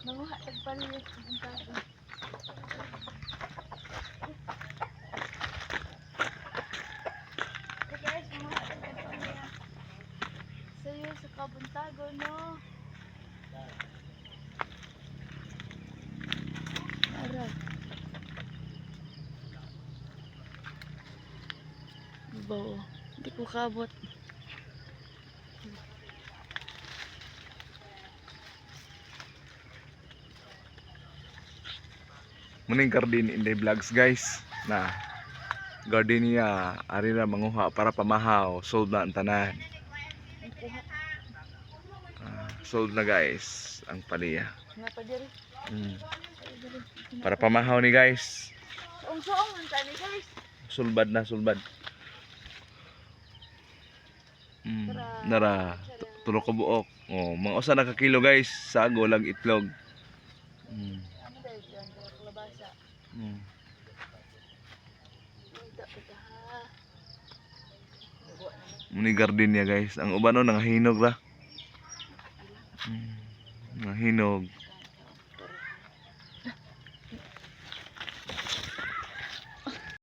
Manguha tagpalit sa buntago. Hey guys, manguha tagpalit. Sayo sa kabuntago, no? Ara. Bawo. Hindi ko kabot. Muning garden in the vlogs, guys. Na gardenia ari ra manguha para pamahaw, sold na ang tanan. Ang kuha. Ah, sold na, guys, ang palya. Nga pa diri. Ay, diri. Para pamahaw ni, guys. Suong-suong man tani, guys. Sulbad na, sulbad. Nara, tulo ka buok. Oh, mga usa na ka kilo, guys, sago lang itlog. Ano dahil yan? Kaya kalabasa. Ito, ito ha. Naguha naman. Muni gardenia, guys. Ang uban, no, nangahinog ra. Nangahinog.